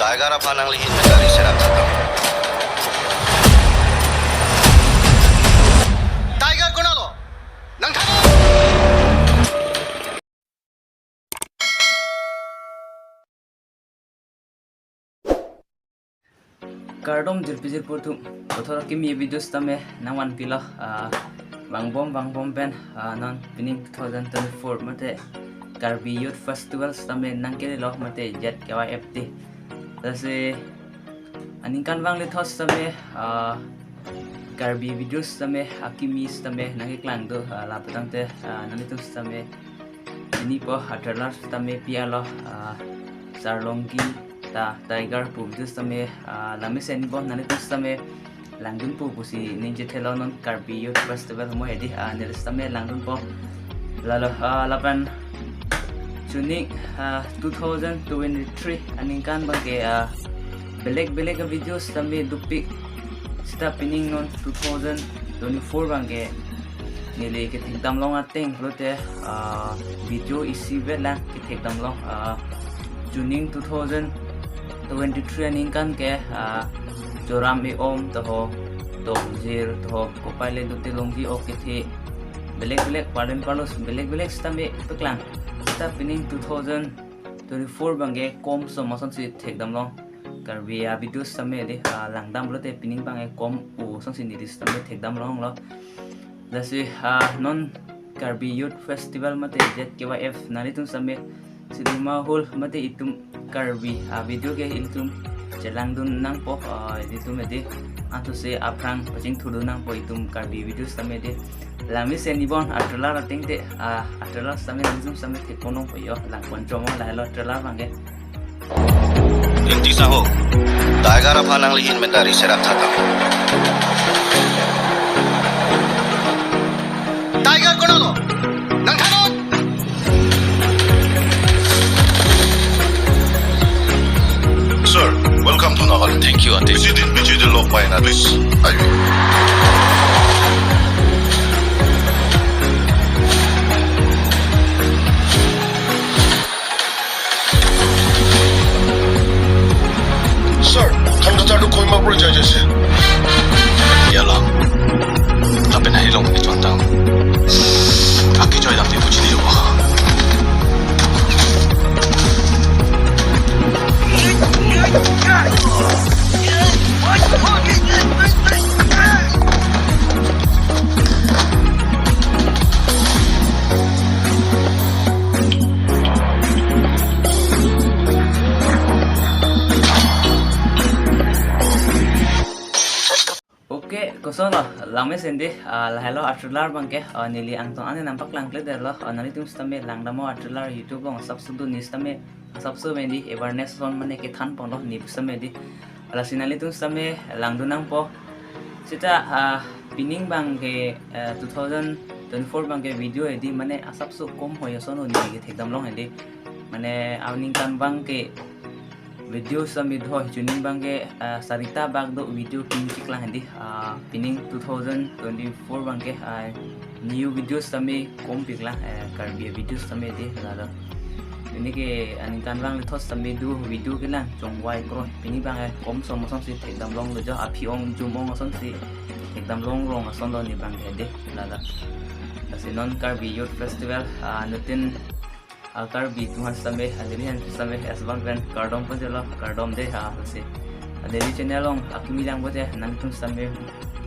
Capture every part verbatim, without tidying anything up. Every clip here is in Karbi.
Tiger aphan nanglihin meta ri serap thakthak. Tiger konatlo? Nangthan. Kardom jirpi jirpo atum, kothor akimi video sitame nangvanpilo, ah, vangbom vangbom pen, ah, non pining two thousand twenty-four mate Karbi Youth Festival sitame nangkelelo mate Z K Y F T. Lasi aningkan vanglethot sitame, ah, Karbi video sitame akimi sitame nangkeklang do, ah, lapu tangte, ah, nanglitum sitame inipo, ah, trailer sitame pi-etlo, ah, Sarlongki ta Tiger pu video sitame, ah, langmesen inipo, nanglitum sitame langdunpo pusi ningje thelo non Karbi Youth Festival mo hedi, ah, neli sitame langdunpo. Lalo, ah, lapen chuning, ah, two thousand twenty-three aningkan abangke, ah, belek belek a video sitame dopik sita pining non two thousand twenty-four abangke neli kethekdam long ateng pulote, ah, video isivet lang kethekdam long, ah, chuning two thousand twenty-three aningkan ke, ah, choram e-om toho, tokjir toho, kopai le dote longji ok kethe, belek belek pardon parlos belek belek sitame paklang. Sita pining two thousand twenty-four abangke kom som asonsi thekdam long. Karbi a video sitame de, ah, langdam pulote pining abangke kom o asonsi neli sitame thekdam longlo. Lasi, ah, non Karbi Youth Festival mate Z K Y F nanglitum sitame cinema hall mate itum Karbi a video ke ilitum chelangdun nangpo, ah, ilitum edi anthose aphrang pachingthurdun nangpo itum Karbi video sitame de. Langmesen inibom a trailer ateng te, ah, a trailer sitame nanglitum sitame thekpon nangpo yo, langpon chomo lahelo trailer abangke. Ingti saho, Tiger aphan nanglihin meta ri serap thakthak. Tiger konatlo? Nangthan. Sir, welcome to Nagaland. Thank you, Ate. Bichidin, bichidin lok pai na, please. Ayo. Sir, thangta chardu Kohima pura jai jai se. Yala. Lapen hai long ni chontang. Aki joy dam di puji di wa. Okay, kosonlo, langmesen de, ah, lahelo a trailer abangke, ah, neli angtong ane nangpaklangkledetlo, ah, nanglitum sitame langdamnon a trailer YouTube along asapso do ne sitame, asapso pen di awareness ason mane kethan ponlo ne sitame di. Lasi nanglitum sitame langdun nangpo. Sita, ah, pining abangke, ah, two thousand twenty-four abangke video edi mane asapso kom hoi ason ne kethekdam long edi. Mane aningkan abangke video sitame do, chuning abangke, ah, sarita bak do video kim chiklang edi, ah, pining two thousand twenty-four abangke, ah, new video sitame kom piklang, eh, Karbi video sitame de lalo. Pini ke aningkan vanglethot sitame do video kelang chongvai kro. Pini abangke kom som asonsi thekdam longlo jo, aphi ong jum ong asonsi thekdam longlong asonlo ne abangke de lalo. Lasi non Karbi Youth Festival, ah, nutin a Karbi atum aphan sitame, a Delhi aphan sitame, asbang pen kardom pajirlo, kardom de ha, lasi. A Delhi channel along akimi lang bote, nanglitum sitame,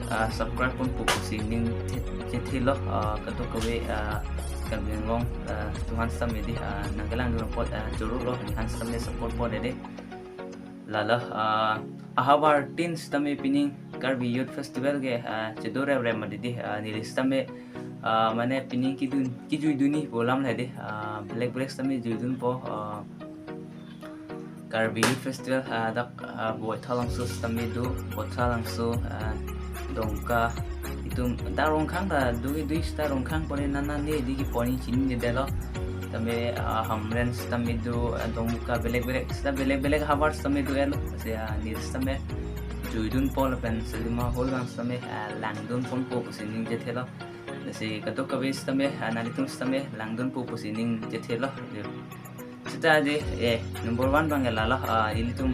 ah, subscribe ponpo pusi ningje thelo, ah, kadokave, ah, Karbi Anglong, ah, atum aphan sitame di, ah, nangkelangdun apot, ah, jorurlo, nangphan sitame support po de de. Lalo, ah, ahavar tin sitame pining Karbi Youth Festival ke, ah, chedo rem rem ma didi, ah, neli sitame, ah, mane pining kidun, kijuidun ni pu alam le de, ah, belek belek sitame juidunpo, ah, Karbi Youth Festival, ah, dak, ah, Boithalangso sitame do, Boithalangso, ah, Dongka, itum ta Rongkhang ta do, do sita Rongkhang pore nana ne di kepon chinine detlo. Tame, ah, Hamren sitame do, ah, Dongmuka belek belek, sita belek belek havar sitame do-etlo. Lasi, ah, ne sitame juidunpo lapen cinema hall abang sitame, ah, langdun ponpo pusi ningje thelo. Lasi kadokave sitame, ah, nanglitum sitame langdunpo pusi ningje thelo. Sita de, eh, number one abangke lalo, ah, ilitum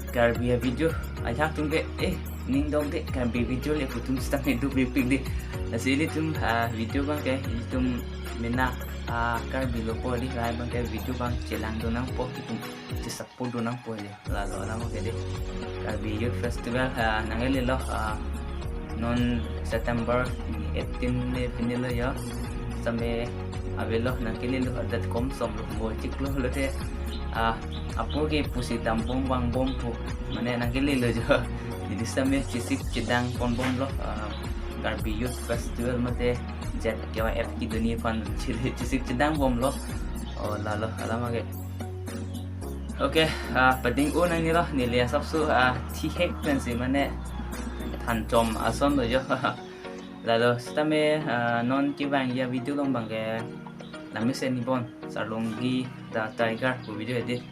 Karbi a-video ajak tum ke, eh, ning dok de, Karbi video le putum sitame duk pik pik de. Lasi ilitum, ah, video abang ke ilitum mena, ah, Karbi lo po de, lahai abang ke video abang chelang do nangpo, itum chesupport do nangpo de. Lalo alam ke de. Karbi Youth Festival, ah, nangkele lo, ah, non September eighteen le pini lo yo. Sitame avelo, nangkele lo, adat kom som lo, mo chik lo lote, ah, apor ke pusi dambom vangbom pu, mane nangkele lo jo. Jadi sitame chesik chedang ponbom lo, ah, Karbi Youth Festival mate Z K Y F keduni aphan chili chesik chedang bom lo. Oh, lalo alam ke. Okay, ah, pading-o nangne lo, neli asapso, ah, thihek pensi mane thanchom ason lo jo. Lalo sitame, ah, non kevangji a-video along abang ke, nami seni bon, Sarlonggi the Tiger pu video hedi.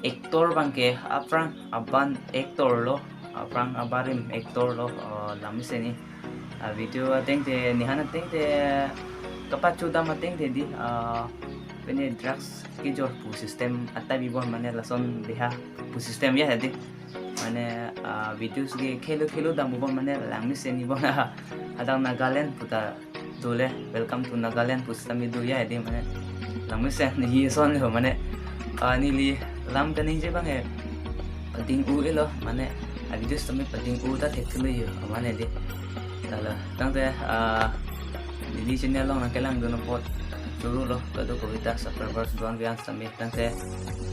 Actor abang ke aphrang aban actor lo, aphrang abarim actor lo, ah, nami seni. Ah, video ateng te, nihan ateng te, kapachodam ateng te di, ah, pene drugs kejor pu system atai bi bon, mane lason beha pu system ya hedi. Mane, ah, videos ke khelo khelo dam bon, mane nami seni bon. Adang Nagaland puta dole, welcome to Nagaland pu sitame do ya hedi, mane nami seni hi son lo, mane, ah, neli lam kaningje abang ke pading-o-e lo, mane a-video sitame pading-o ta thek thulu yo, mane di. Lalo tangte, ah, neli channel along nangkelang dun apot choro lo, kadokave ta subscribers do-an ave-an sitame. Tangte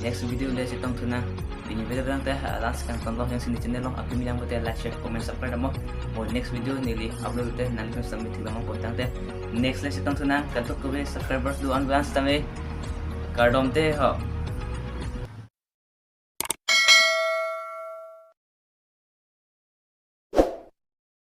next video le chetong thu nang. Pini video tangte, ah, last kangton lo, jongsi neli channel along akimi lang pute like, share, comment, subscribe mo. Mo next video neli upload te nanglitum sitame thik lang po. Tangte next le chetong thu nang, kadokave subscribers do-an ave-an sitame. Kardom te ho.